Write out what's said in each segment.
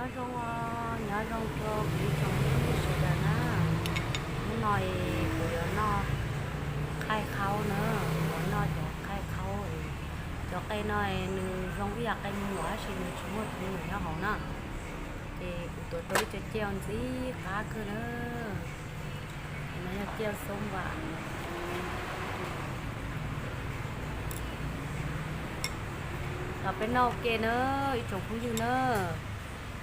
Nyob zoo, nyob zoo cho quý chồng sửa đời nhá. Hôm nay thì nó khai khâu nữa, nó cho khai khâu thì cho cây này nư giống với cây mùa hay là nư chúng một nư nhỏ hồng nữa. Thì cũng tôi tôi cho treo gì cá cơ nữa. Nó treo sống và. Đó bên nọ kia nữa, ý chúng cũng như nữa.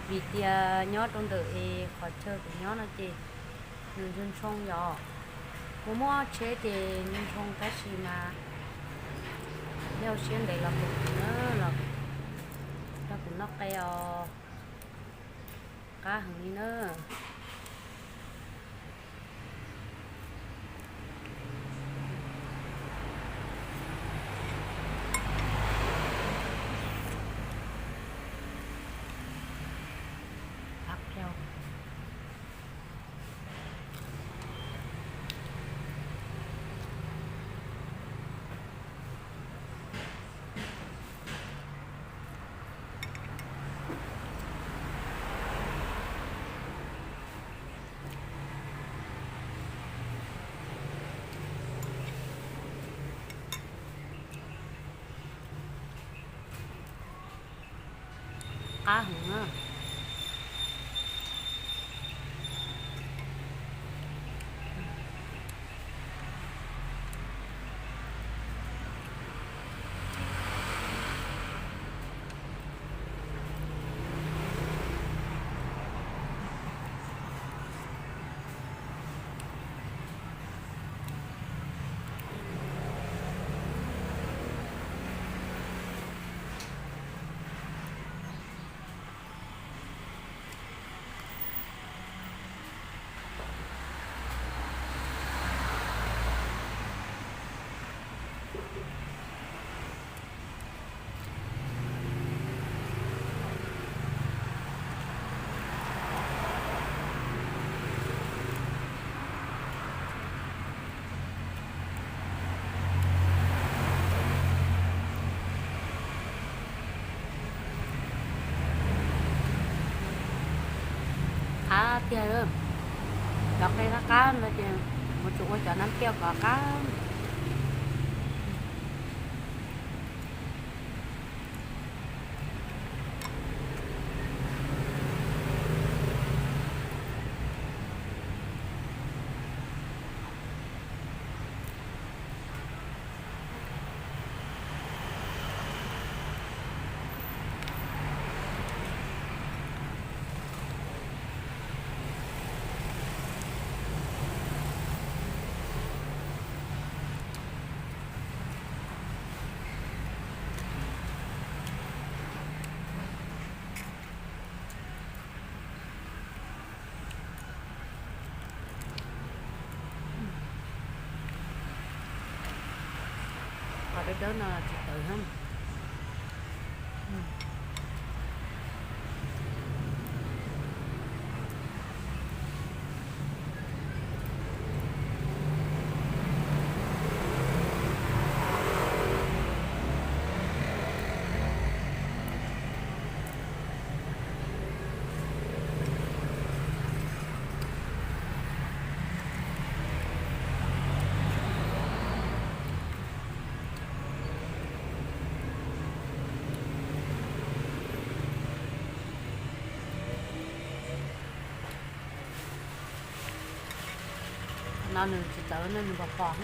Vì tia nhớ trong đợt e khỏi chơi của nhớ nó chị. Nư dân sông dọ. Mua mua chế thì dân sông cái gì mà. Nêu xiên đấy là cũng nữa là. Là cũng nó keo. Cá hứng đi nữa. Hấp theo. Cá hứng á. Cá tia ơi. Đọc đây là cá mà chị, một chục ôi cho năm triệu có cá. Pha đớt đớt nà, chì tơ̆ hăm. Nau nư chì tơ̆ nư bò khoang.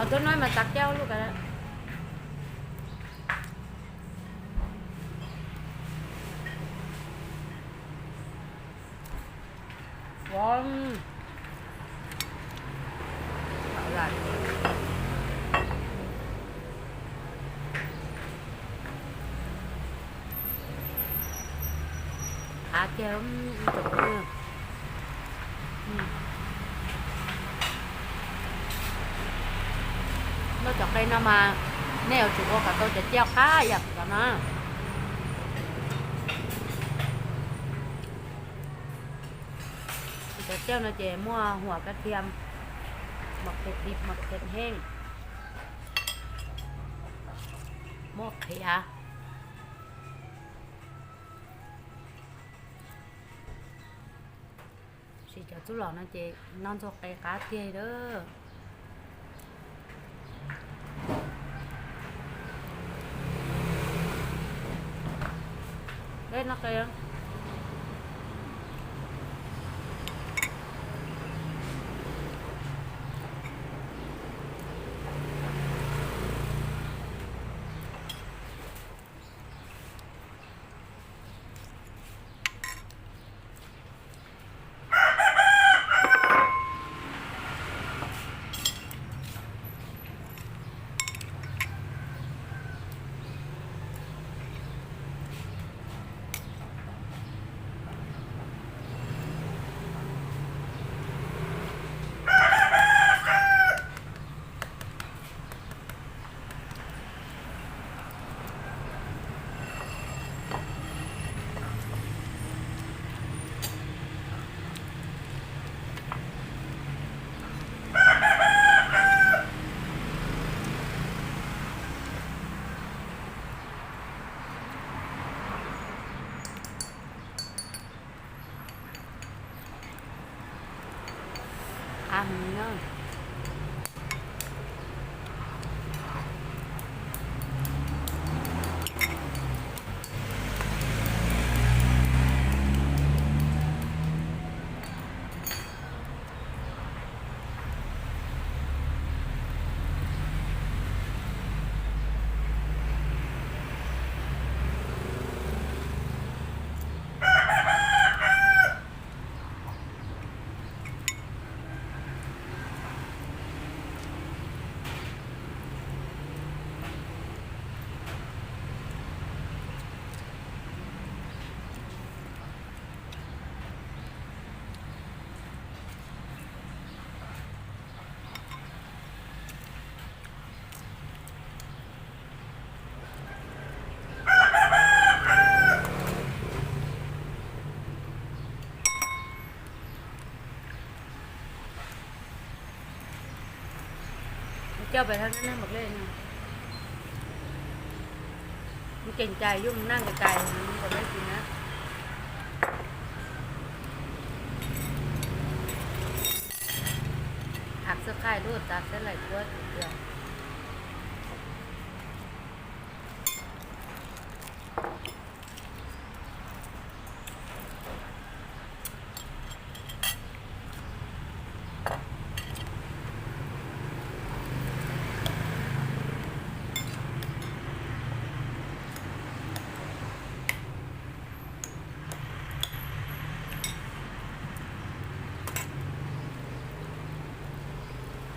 ເອົາຕົວນ້ອຍມາຕັກແຈ່ວລູກກໍໄດ້. ວ້າວ ເຂົ້າຫຼາຍ ຂາແຈ່ວ ອືມ ອືມ ອືມ ນອກຈາກໄກ່ນຳມາ ແນວຈຸກອອກກະຕ້ອງຈະແຈ່ວຂາ ຢາກກິນນະ. ແຈ່ວນະເຈ ມົວຫົວກະທຽມ ໝາກເຜັດດິບ ໝາກເຜັດແຫ້ງ ໝາກຂຽວ ຊິຈະຈຸລອນະເຈ ນອນໂຊເກກາເຈເດີ. ເດ້ນະເກງ. ອາ ມີເນາະ. ເຈົ້າໄປທາງນັ້ນນະ ບັກເລ່ນນະ ມັນເກງໃຈຢູ່ ມັນນັ່ງໄກໆ ມັນບໍ່ໄດ້ກິນນະ. ຜັກເສືອຂາຍໂລດ ຕັກໃສ່ຫຼາຍຂວດເທື່ອ.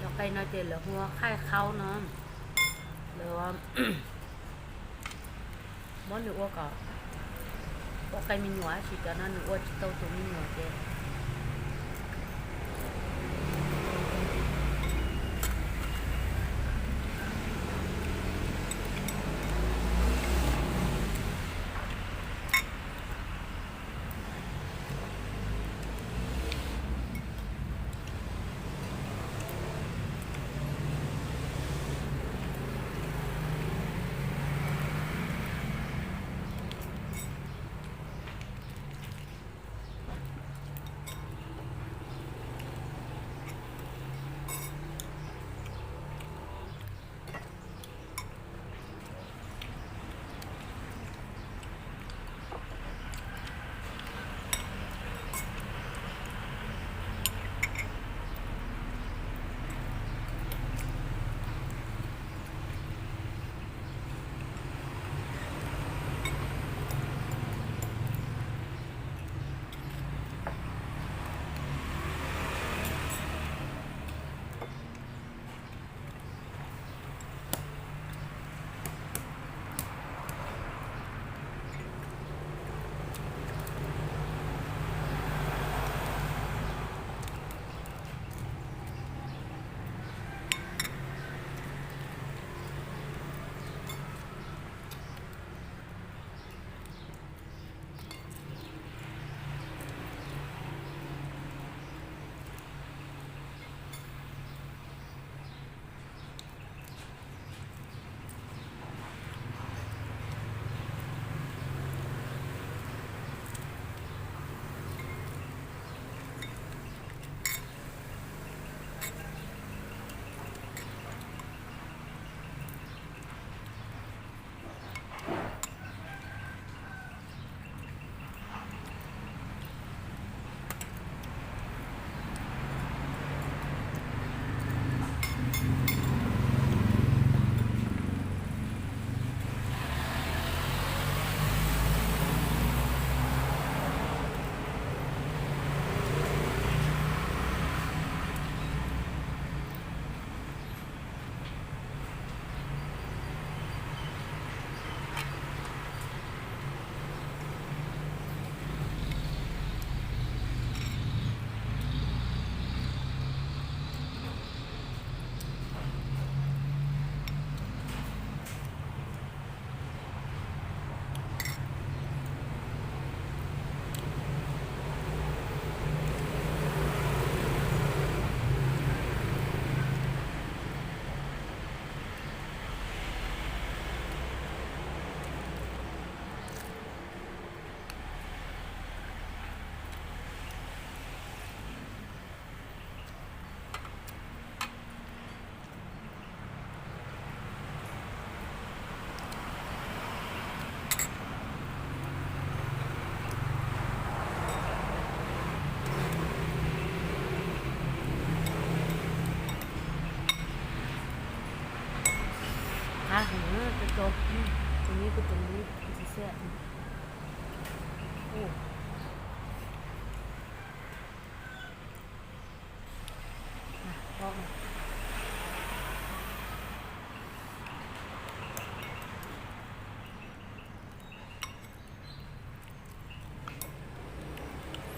ດອກໄກ່ນ້ອຍເຕັມແລ້ວ ຫົວໄຂ່ເຂົ້າເນາະ ຫຼືວ່າ ບໍ່ ໜູອວກະ ອວກໄກ່ມີຫຍວ ຊິຈະນັ້ນ ໜູອວກະຊິເຕົ້າໂຕມີຫຍວເຈ. ເ ຈົບ ອືມ ຕົວນີ້ຄືຕົວນີ້ຄືຊິແຊບ ໂອ້ ມາ ອອກມາ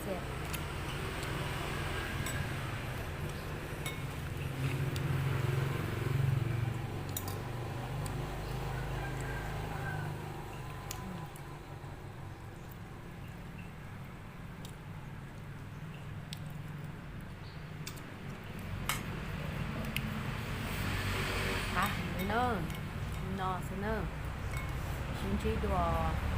ແຊບ. ອ່ະ ເນີ ໜໍ່ຊະເນີ ຊິມຊິດູ.